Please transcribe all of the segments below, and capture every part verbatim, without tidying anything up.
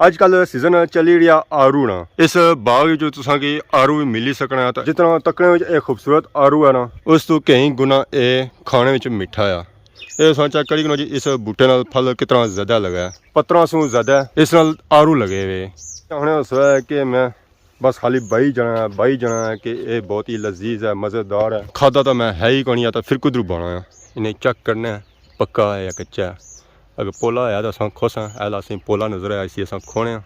اج کل سیزن چلی رہیا آرو نا۔ اس باغ وچ تساں کی آرو بھی ملی سکنا ہے۔ تے جتنا تکنے وچ اے خوبصورت آرو ہے نا، اس تو کہیں گنا اے کھانے وچ میٹھا ہے۔ اے تساں چیک کری کنو جی، اس بوٹے نال پھل کتنا زیادہ لگا ہے، پتراں سوں زیادہ اس نال آرو لگے ہوئے۔ ہن اس ہے کہ میں بس خالی بائی جانا ہے، بائی جانا ہے کہ اے بہت ہی لذیذ ہے، مزیدار ہے۔ کھادا تاں میں ہے ہی کونی، آ تاں پھر کدروں بانا ہے؟ انہیں چیک کرنا ہے، پکا ہے یا کچا ہے۔ اگر پولا ہویا تاں اساں کھوساں، اے لاسیں پولا نظر آیا، اسی اساں کھونے ہاں۔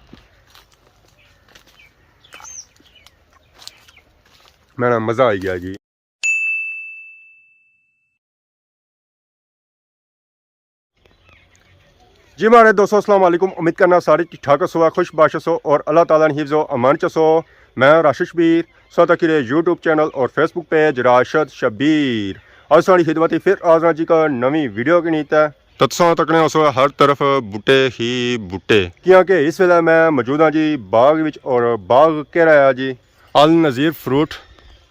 میں نا مزہ آئی گیا جی۔ جی ماڑے دوستو، السلام علیکم۔ امید کرنا سارے ٹھیک ٹھاک ہسو، خوش باش ہسو اور اللہ تعالیٰ نے حفظ و امان چ ہسو۔ میں راشد شبیر، سو تکی رہے یوٹیوب چینل اور فیس بک پیج راشد شبیر۔ اج ساڑی خدمت ہی پھر حاضر ہاں جی کا نویں ویڈیو کی نیت ہے۔ تتساں تکنے ہسو ہر طرف بوٹے ہی بوٹے۔ کیونکہ اس ویلے میں موجود ہاں جی باغ وچ، اور باغ کہہ رہا ہے جی؟ النذیر فروٹ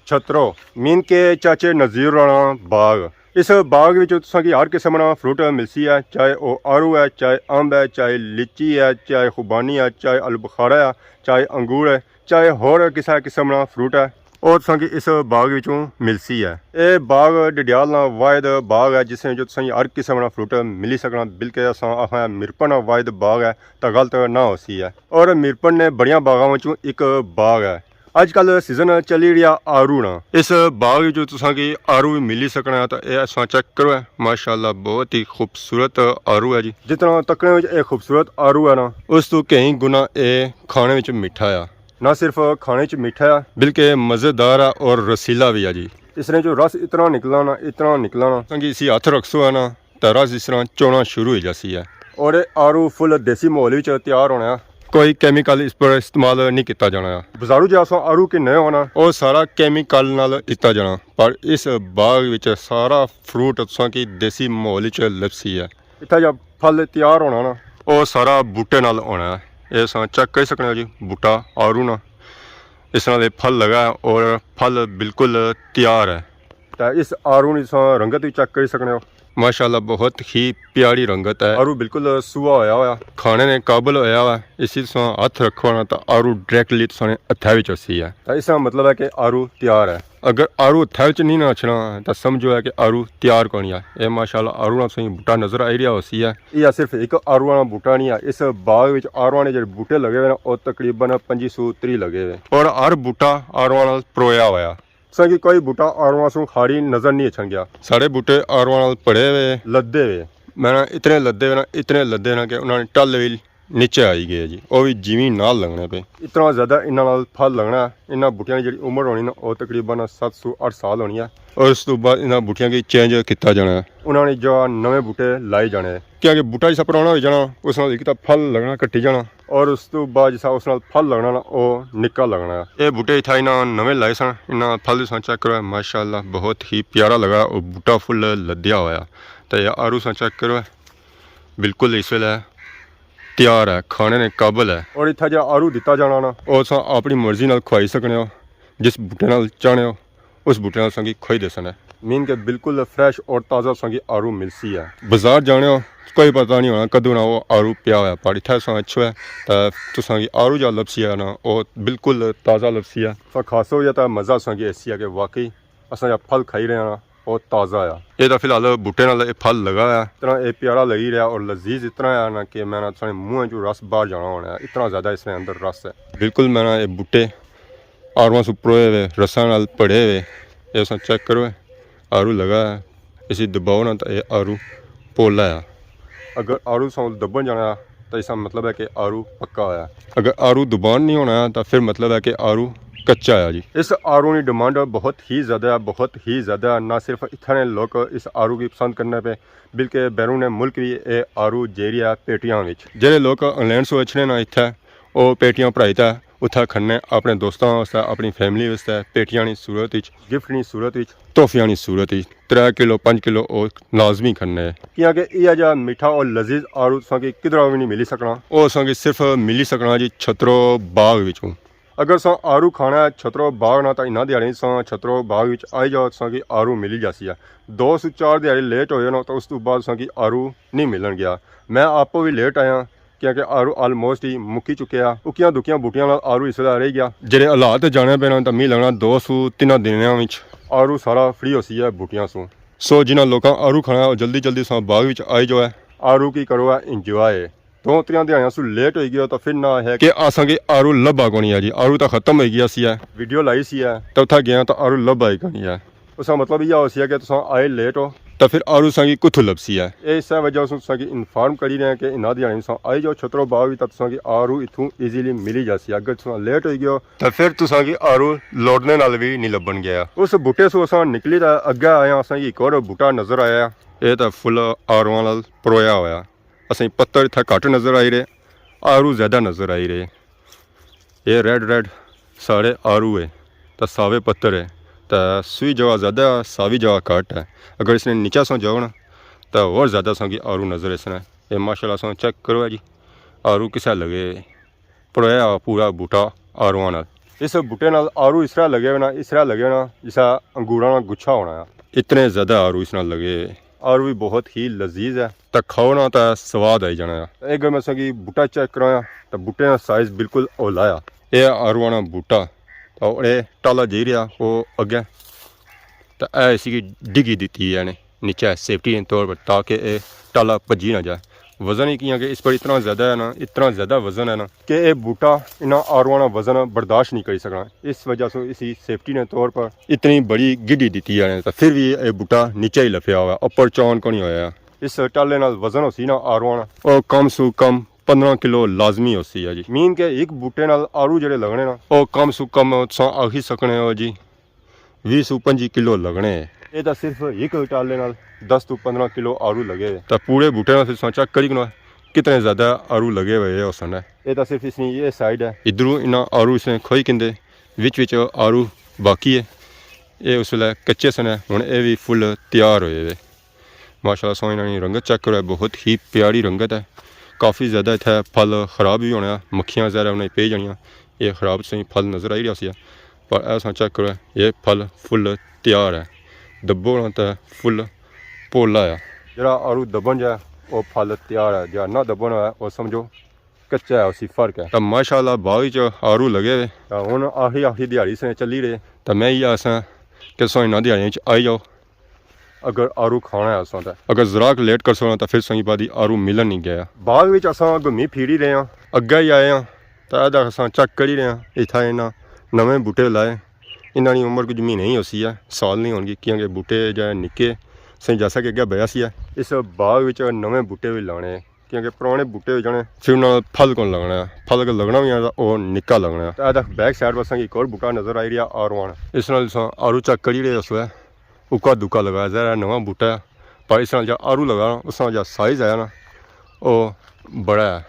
چھترو، مین کے چاچے نذیر رانا باغ۔ اس باغ وچ تساں کی ہر قسم نا فروٹ ملسی ہے، چاہے او آڑو ہے، چاہے امب ہے، چاہے لیچی ہے، چاہے خوبانی ہے، چاہے البخارا ہے، چاہے انگور ہے، چاہے ہور کسے قسم نا فروٹ ہے، او تساں کی اس باغ وچوں ملسی ہے۔ اے باغ ڈڈیال نا واحد باغ ہے جس وچ تساں کی ہر قسم نا فروٹ ملی سکنا، بلکہ اساں آخاں میرپن نا واحد باغ ہے تاں غلط نہ ہوسی ہے۔ اور میرپن نے بڑیاں باغاں وچوں ایک باغ ہے۔ اج کل سیزن چلی رہیا آڑو نا۔ اس باغ وچ تساں کی آڑو بھی ملی سکنا ہے، تاں اے اساں چیک کرو ہے، ماشاءاللہ بہت ہی خوبصورت آڑو ہے جی۔ جتنا تکنے وچ اے خوبصورت آڑو ہے نا، اس تو کہیں گنا اے کھانے وچ میٹھا ہے۔ نہ صرف کھانے وچ میٹھا ہے، بلکہ مزیدار ہے اور رسیلا بھی ہے جی۔ اس نے جو رس اتنا نکلنا نا، اتنا نکلنا نا۔ تساں کی اسی ہتھ رکھسو ہے نا، تاں رس اس طرح چونا شروع ہوئی جاسی ہے۔ اور اے آڑو فل دیسی ماحول وچ تیار ہونا ہے۔ کوئی کیمیکل اس پر استعمال نہیں کیتا جانا ہے۔ بازاروں جے اساں آڑو گھنے ہونا، او سارا کیمیکل نال کیتا جانا، پر اس باغ وچ سارا فروٹ تساں کی دیسی ماحول وچ لبسی ہے۔ اتھا جا پھل تیار ہونا نا، او سارا بوٹے نال ہونا ہے۔ اے اساں چیک کری سکنے ہو جی، بوٹا آڑو نا، اس نال اے پھل لگا ہے اور پھل بالکل تیار ہے۔ تے اس آڑو نی تساں رنگت وی چیک کری سکنے ہو۔ ماشاءاللہ، بہت ہی پیاری رنگت ہے۔ آڑو بالکل سوا ہویا ہویا، کھانے نے قابل ہویا ہوا۔ اسی تساں ہتھ رکھو نا تاں آڑو ڈائریکٹلی تساں نے ہتھے وچ اسی ہے۔ تے اس نا مطلب ہے کہ آڑو تیار ہے۔ اگر آڑو ہتھے وچ نہیں نا اچھنا تاں سمجھو ہے کہ آڑو تیار کونی ہے۔ اے ماشاءاللہ آڑو نا تساں بوٹا نظر آئی رہیا ہوسی ہے۔ یہ صرف ایک آڑو نا بوٹا نہیں ہے، اس باغ وچ آڑو نے جڑے بوٹے لگے ہوئے نا، او تقریباً پنجی سو تری لگے ہوئے۔ اور ہر بوٹا آڑو نال پرویا ہویا۔ تساں کی کوئی بوٹا آڑواں سوں خالی نظر نہیں اچھن گیا۔ ساڑے بوٹے آڑواں نال پڑے ہوئے، لدے ہوئے۔ میں نا اتنے لدے ہوئے نا، اتنے لدے نا کہ انہاں نے ٹل وی نیچے آئی گئے جی، او وی جیویں نال لگنے پے۔ اتنا زیادہ انہاں نال پھل لگنا ہے۔ انہاں بوٹیاں نی جڑی عمر ہونی نا، او تقریباً ست سو اٹھ سال ہونی ہے۔ اور اس تو بعد انہاں بوٹیاں کی چینج کیتا جانا ہے۔ انہاں نے جا نویں بوٹے لائے جانے ہیں۔ کیونکہ بوٹا جسا پرانا ہوئی جانا، اس نال ایک تاں پھل لگنا گھٹی جانا۔ اور اس تو بعد جسا اس نال پھل لگنا نا، او نکا لگنا ہے۔ اے بوٹے اتھا انہاں نویں لائے سن، انہاں پھل تساں چیک کرو، ماشاءاللہ بہت ہی پیارا لگا، او بوٹا فل لدیا ہویا۔ تے اے آڑو تساں چیک کرو، بالکل اس ویلے تیار ہے، کھانے نے قابل ہے۔ اور اتھا جا آڑو دتا جانا نا، او تساں اپنی مرضی نال کھوائی سکنے ہو، جس بوٹے نال چاہنے ہو۔ اس بوٹے نال تساں کی کھوئی دیسن ہے۔ مین کے بالکل فریش اور تازہ تساں کی آڑو ملسی ہے۔ بازار جانے ہو، کوئی پتہ نہیں ہونا کدوں نا او آڑو پیا ہویا، پر اتھا تساں اچھو ہے، تے تساں کی آڑو جا لبسی ہے نا، او بالکل تازہ لبسی ہے۔ تساں کھاسو یا تے مزہ تساں کی ایسی ہے کہ واقعی اساں جا پھل کھائی رہے ہاں، او تازہ ہے۔ اے تاں فی الحال بوٹے نال اے پھل لگا ہے۔ اتنا اے پیارا لگی رہیا اور لذیذ اتنا ہے نا کہ میں نا تساں نے منہ چوں رس باہر جانا ہونا ہے، اتنا زیادہ اس نے اندر رس ہے۔ بالکل میں نا اے بوٹے آڑواں سوں پروئے ہوئے، رساں نال پڑے ہوئے۔ اے تساں چیک کرو، آڑو لگا ہے، اسی دباؤ نا تاں اے آڑو پولا ہے۔ اگر آڑو تساں دبن جانا ہے تاں اس نا مطلب ہے کہ آڑو پکا ہویا ہے۔ اگر آڑو دبان نہیں ہونا ہے تاں پھر مطلب ہے کہ آڑو کچا ہے جی۔ اس آڑو نی ڈیمانڈ بہت ہی زیادہ ہے، بہت ہی زیادہ ہے۔ نہ صرف اتھاں نے لوک اس آڑو کی پسند کرنے پے، بلکہ بیرون ملک بھی اے آڑو جیری ہے پیٹیاں وچ۔ جہڑے لوک انگلینڈ سوں اچھنے نا اتھے، او پیٹیاں بھرائی تے اتھا کھنے اپنے دوستاں واسطے، اپنی فیملی واسطے، پیٹیاں نی صورت وچ، گفٹ نی صورت وچ، تحفیاں نی صورت وچ ترے کلو، پنج کلو او لازمی کھنے۔ کیونکہ ایہا جا میٹھا اور لذیذ آڑو تساں کی کدرا وی نہیں ملی سکنا۔ او تساں کی صرف ملی سکنا جی چھترو باغ وچوں۔ اگر تساں آڑو کھانا ہے چھترو باغ نا، تاں انہاں دیہاڑیاں تساں چھترو باغ وچ آئی جاؤ، تساں کی آڑو ملی جاسی ہے۔ دو سو چار دیہاڑے لیٹ ہوئے نا، تاں اس تو بعد تساں کی آڑو نہیں ملن گیا۔ میں آپو وی لیٹ آیا، کیونکہ آرو آلموسٹ ہی مکی چکیا۔ اکیاں دکیاں بوٹیاں نال آرو اس ویلے رہ گیا۔ جڑے حالات جانے پے نا، تاں می لگنا دو سو تیناں دناں وچ آرو سارا فری ہوسی ہے بوٹیاں سوں۔ سو جنہاں لوکاں آرو کھانا ہے، او جلدی جلدی ساں باغ وچ آئی جو ہے، آرو کی کرو ہے انجوائے۔ دو تریاں دیہاڑیاں سوں لیٹ ہوئی گیا تاں پھر نہ ہے کہ اساں کی آرو لبھا کونی ہے جی، آرو تاں ختم ہوئی گیا سی ہے، ویڈیو لائی سی ہے، تاں اتھا گیا تاں آرو لبھا ہی کونی ہے۔ اس کا مطلب یہ ہوسی ہے کہ تساں آئے لیٹ ہو، تاں پھر آرو ساں کی کتھوں لبسی ہے۔ اے اسے وجہ سوں تساں کی انفارم کری رہے ہیں کہ انہاں دیہاڑیاں ساں آئی جاؤ چھترو باغ وچ، تاں تساں کی آرو اتھوں ایزیلی ملی جاسی۔ اگر تساں لیٹ ہوئی گئے ہو، تاں پھر تساں کی آرو لوٹنے نال بھی نہیں لبن گیا۔ اس بوٹے سوں اساں نکلی تاں اگے آئے ہاں، اساں کی ایک اور بوٹا نظر آیا۔ اے تاں فل آرواں نال پرویا ہویا۔ اساں کی پتر اتھا گھٹ نظر آئی رہے، آرو زیادہ نظر آئی رہے۔ اے ریڈ ریڈ سارے آرو ہے، تاں ساوے پتر ہے، تاں سوئی جگہ زیادہ، ساوی جگہ گھٹ ہے۔ اگر اس نے نیچا سوں جاؤ نا، تاں اور زیادہ ساں کی آرو نظر اس نے۔ اے ماشاءاللہ ساں چیک کرو ہے جی، آرو کسا لگے، پرویا پورا بوٹا آرواں نال۔ اس بوٹے نال آرو اس طرح لگے ہوئے نا، اس طرح لگے ہوئے نا جسا انگوراں نا گچھا ہونا ہے۔ اتنے زیادہ آرو اس نال لگے ہوئے۔ آرو بھی بہت ہی لذیذ ہے۔ تاں کھاؤ نا تاں سواد آئی جانا ہے۔ اگر میں تساں کی بوٹا چیک کرایا تاں بوٹے نا سائز بالکل ہولا ہے۔ اے آرواں نا بوٹا، تاں اے ٹالا جائی رہیا او اگے، تاں اے اسی کی ڈگی دتی ہے نے نیچے سیفٹی نے طور پر، تاکہ اے ٹالا بھجی نہ جائے۔ وزن ہی کیاں کہ اس پر اتنا زیادہ ہے نا، اتنا زیادہ وزن ہے نا کہ اے بوٹا انہاں آرواں نا وزن برداشت نہیں کری سکنا۔ اس وجہ سے اسی سیفٹی نے طور پر اتنی بڑی گڈی دتی ہے، تاں پھر بھی اے بوٹا نیچے ہی لفیا ہوا ہے، اوپر چون کو نہیں ہویا۔ اس ٹالے نال وزن ہوسی نا آرواں نا، او کم سو کم پندرہ کلو لازمی ہوسی ہے جی۔ مین کہ ایک بوٹے نال آرو جڑے لگنے نا، او کم سو کم تساں آکھی سکنے ہو جی، ویہہ سو پنجی کلو لگنے۔ اے تاں صرف ایک ٹالے نال دس تو پندرہ کلو آرو لگے۔ تاں پورے بوٹے نال تساں چیک کری کنا کتنے زیادہ آرو لگے ہوئے ہوسن۔ اے تاں صرف اس نی یہ سائیڈ ہے۔ ادھروں انہاں آرو اس نے کھوئی کندے، وچ وچ آرو باقی ہے۔ اے اس ویلے کچے سن، ہن اے وی فل تیار ہوئے ہوئے۔ ماشاءاللہ سوہنی انہاں نی رنگت چیک کرو، بہت ہی پیاری رنگت ہے۔ کافی زیادہ اتھے پھل خراب وی ہونے آ، مکھیاں وغیرہ انہاں پئی جانیاں۔ اے خراب سوہنی پھل نظر آئی رہیا سی، پر اے ساں چیک کرو، اے پھل فل تیار ہے۔ دبو نا تے فل پولا ہے۔ جڑا آڑو دبن جا، او پھل تیار ہے، جڑا نہ دبن ہویا، او سمجھو کچا ہے، اسی فرق ہے۔ تاں ماشاءاللہ باغ وچ آڑو لگے ہوئے۔ تاں ہن آخری، آخری دیہاڑی سے چلی رہے۔ تاں میں یہ آساں کہ سو انہاں دیہاڑیاں وچ آئی جاؤ، اگر آڑو کھانا ہے اساں تاں۔ اگر ذرا ک لیٹ کرسو نا تاں پھر سویں بعد آڑو ملن نہیں گیا۔ باغ وچ اساں گھمی پھری رہے ہاں، اگے ہی آئے ہاں، تاں ادا اساں چیک کری رہے ہاں۔ اتھا انہاں نویں بوٹے لائے، انہاں نی عمر کچھ مہینے ہی ہوسی ہے، سال نہیں ہونگی، کیونکہ بوٹے جے نکے سیں جیسا کہ اگے بیا سی ہے۔ اس باغ وچ نویں بوٹے وی لانے، کیونکہ پرانے بوٹے ہوئی جانے، پھر انہاں نال پھل کون لگنا ہے، پھل اگر لگنا وی ہے تاں او نکا لگنا ہے۔ تاں ادا بیک سائیڈ پر اساں کی ایک اور بوٹا نظر آئی رہیا آڑواں نا، اس نال اساں آڑو چیک کری رہے اس ویلے۔ اکا دکا لگایا، ظاہر ہے نواں بوٹا ہے، پر اس نال جا آڑو لگا نا، اس نال جا سائز آیا نا، او بڑا ہے۔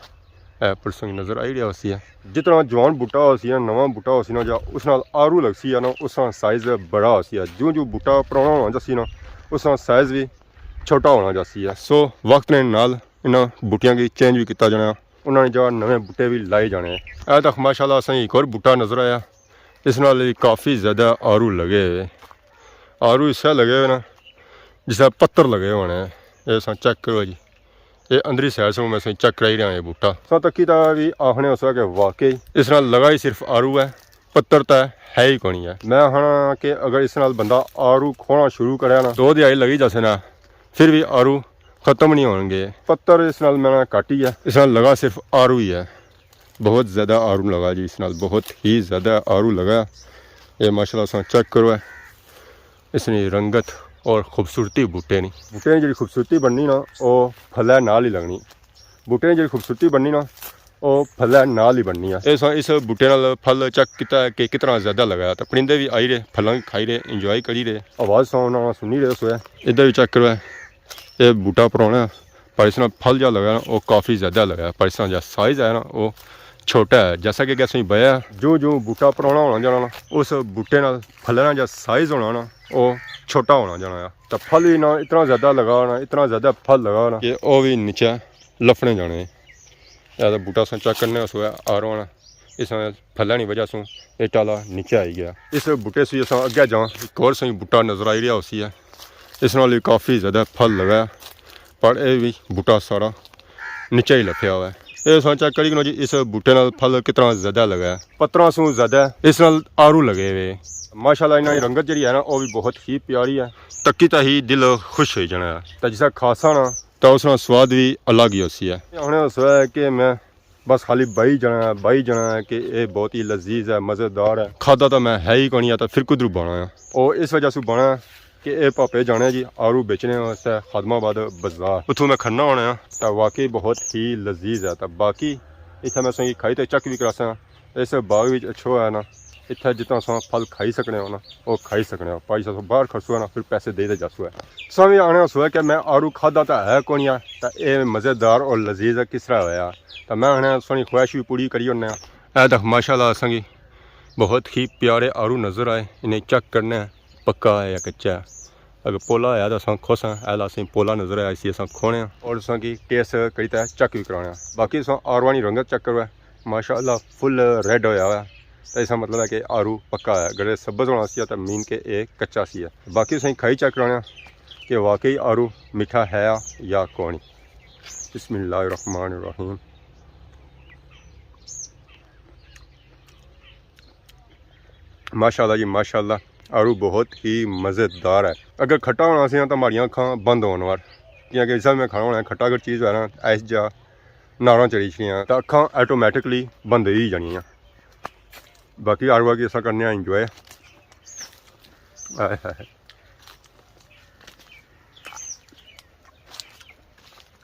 اے پر سنگ نظر آئی رہیا ہوسی ہے۔ جتنا جوان بوٹا ہوسی نا، نواں بوٹا ہوسی نا، جا اس نال آڑو لگسی ہے نا، اس نال سائز بڑا ہوسی ہے۔ جوں جوں بوٹا پرانا ہونا جاسی نا، اس نال سائز وی چھوٹا ہونا جاسی ہے۔ سو وقت نے نال انہاں بوٹیاں کی چینج وی کیتا جانا، انہاں نے جا نویں بوٹے وی لائے جانے۔ اے تک ماشاءاللہ اساں ایک اور بوٹا نظر آیا، اس نال وی کافی زیادہ آڑو لگے ہوئے۔ آڑو اس طرح لگے ہوئے نا جس طرح پتر لگے ہونے۔ اے ساں چیک کرو جی، اے اندری سائیڈ سے میں ساں چیک کرائی رہا ہاں یہ بوٹا۔ ساں تکی تا وی آخنے ہو سکا کہ واقعی اس نال لگا ہی صرف آڑو ہے، پتر تاں ہے ہی کونی ہے۔ میں آخنا کہ اگر اس نال بندہ آڑو کھونا شروع کرے نا، دو دیہاڑی لگی جاسے نا، پھر وی آڑو ختم نہیں ہون گے۔ پتر اس نال میں نا کٹ ہی ہے، اس نال لگا صرف آڑو ہی ہے۔ بہت زیادہ آڑو لگا جی، اس نال بہت ہی زیادہ آڑو لگا۔ اے ماشاءاللہ ساں چیک کرو ہے، اس نی رنگت اور خوبصورتی بوٹے نی۔ بوٹے نی جڑی خوبصورتی بننی نا، او پھلے نال ہی لگنی۔ بوٹے نی جڑی خوبصورتی بننی نا، او پھلے نال ہی بننی ہے۔ اے ساں اس بوٹے نال پھل چیک کیتا ہے کہ کتنا زیادہ لگا ہے۔ تاں پرندے وی آئی رہے، پھلاں کی کھائی رہے، انجوائے کری رہے۔ آواز ساں انہاں سنی رہے سوئے۔ ادھر وی چیک کرو ہے، اے بوٹا پرانا ہے، پر اس نال پھل جا لگا ہے، او کافی زیادہ لگا ہے، پر اس نال جا سائز ہے نا، او چھوٹا ہے۔ جیسا کہ اگے سویں بیا ہے، جوں جوں بوٹا پرانا ہونا جانا نا، اس بوٹے نال پھلاں نا جا سائز ہونا نا، او چھوٹا ہونا جانا ہے۔ تاں پھل وی نا اتنا زیادہ لگا نا، اتنا زیادہ پھل لگا نا کہ او وی نیچے لفنے جانے۔ اے تاں بوٹا ساں چیک کرنے اس ویلے آڑواں نا، اس پھلاں نی وجہ سوں اے ٹالا نیچے آئی گیا۔ اس بوٹے سوں اساں اگے جاں، ایک اور ساں بوٹا نظر آئی رہیا ہوسی ہے۔ اس نال وی کافی زیادہ پھل لگا ہے، پر اے وی بوٹا سارا نیچے ہی لفیا ہوا ہے۔ اے تساں چیک کری کنو جی، اس بوٹے نال پھل کتنا زیادہ لگا ہے، پتراں سوں زیادہ اس نال آڑو لگے ہوئے۔ ماشاءاللہ، انہاں دی رنگت جڑی ہے نا، او وی بہت ہی پیاری ہے۔ تکی تاں ہی دل خوش ہوئی جانا ہے۔ تے جسا کھاساں نا، تے اس نا سواد وی الگ ہی ہوسی ہے۔ ہن اس ہے کہ میں بس خالی بائی جانا ہے، بائی جانا ہے کہ اے بہت ہی لذیذ ہے، مزیدار ہے۔ کھادا تاں میں ہے ہی کونی آ، تاں پھر کدروں بانا ہے؟ او اس وجہ سوں بانا ہے کہ اے پاپے جانے جی آڑو بیچنے واسطے خادم آباد بازار، اتھوں میں کھڑنا ہونا ہے۔ تاں واقعی بہت ہی لذیذ ہے۔ تاں باقی اتھے میں تساں کی کھائی تے چیک وی کراساں۔ اس باغ وچ اچھو ہے نا، اتھے جتنا تساں پھل کھائی سکنے ہو نا، او کھائی سکنے ہو۔ پائی سو باہر کھڑسو ہے نا، پھر پیسے دے تے جاسو ہے۔ تساں وی آنے ہوسو ہے کہ میں آڑو کھادا تاں ہے کونی آ، تاں اے مزیدار اور لذیذ کس طرح ہویا۔ تاں میں آنے تساں نی خواہش وی پوری کری اوڑنے آں۔ اے تاں ماشاءاللہ اساں کی بہت ہی پیارے آڑو نظر آئے، انہیں چیک کرنے آں پکا ہے یا کچا ہے۔ اگر پولا ہویا تاں اساں کھوساں، اے لا اساں پولا نظر آیا، اسی اساں کھونے آں اور تساں کی ٹیسٹ کری تے چیک وی کرانے آں۔ باقی تساں آڑواں نی رنگت چیک کرو، ماشاءاللہ فل ریڈ ہویا ہوا ہے، تاں اس نا مطلب ہے کہ آڑو پکا ہے۔ اگر اے سبز ہونا سی تاں مین کہ اے کچا سی ہے۔ باقی تساں کی کھائی چیک کرانے آں کہ واقعی آڑو میٹھا ہے یا کونی۔ بسم اللہ الرحمن الرحیم۔ ماشاءاللہ جی ماشاءاللہ، آڑو بہت ہی مزیدار ہے۔ اگر کھٹا ہونا سی نا تاں ماڑیاں اکھاں بند ہون وار، کیونکہ اس میں کھانا ہونا ہے، کھٹا اگر چیز ہوئے نا، ایس جا ناراں چڑھی چھڑیاں تاں اکھاں آٹومیٹکلی بند ہوئی جانیاں۔ باقی آڑوا کی اساں کرنے آں انجوائے۔ آئے ہائے۔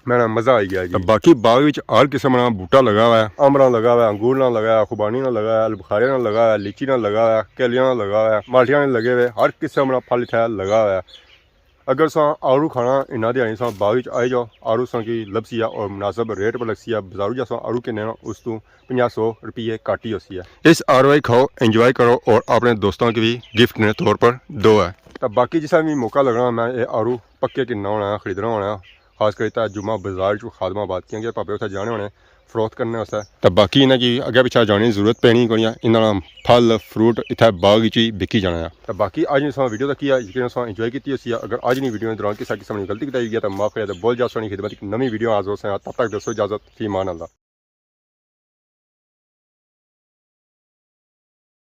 میں نا مزہ آئی گیا جی۔ باقی باغ وچ ہر قسم نا بوٹا لگا ہوا ہے، امبراں لگا ہوا ہے، انگور نا لگا ہوا ہے، خوبانی نا لگا ہوا ہے، البخارے نا لگا ہوا ہے، لیچی نا لگا ہوا ہے، کیلیاں نا لگا ہوا ہے، مالٹیاں نے لگے ہوئے، ہر قسم نا پھل اتھے لگا ہوا ہے۔ اگر تساں آڑو کھانا انہاں دیہاڑی تساں باغ وچ آئی جاؤ، آڑو تساں کی لبسی ہے اور مناسب ریٹ پر لگسی ہے۔ بازاروں جا تساں آڑو کنے نا، اس تو پنجاہ سو روپیے گھٹ ہی ہوسی ہے۔ اس آڑو کی کھاؤ، انجوائے کرو اور اپنے دوستاں کی بھی گفٹ نے طور پر دو ہے۔ تاں باقی جسا بھی موقع لگنا، میں اے آڑو پکے کننا ہونا ہے، خریدنا ہونا ہے، خاص کر اتھا جمعہ بازار چ خادم آباد، کیونکہ پاپے اتھا جانے ہونے فروخت کرنے واسطے۔ تاں باقی انہاں کی اگے پچھے جانے نی ضرورت پینی کونی ہے، انہاں نا پھل فروٹ اتھے باغ وچ ہی بکی جانا ہے۔ تاں باقی اج نی تساں ویڈیو تکی ہے، یقیناً تساں انجوائے کیتی ہوسی ہے۔ اگر اج نی ویڈیو دے دوران کسا قسم نی غلطی کیتی ہوئی ہے تاں معاف کریا تے بول جاسو نی خدمت اچ نویں ویڈیو حاضر ہوساں۔ تب تک دوستو اجازت، فی امان اللہ۔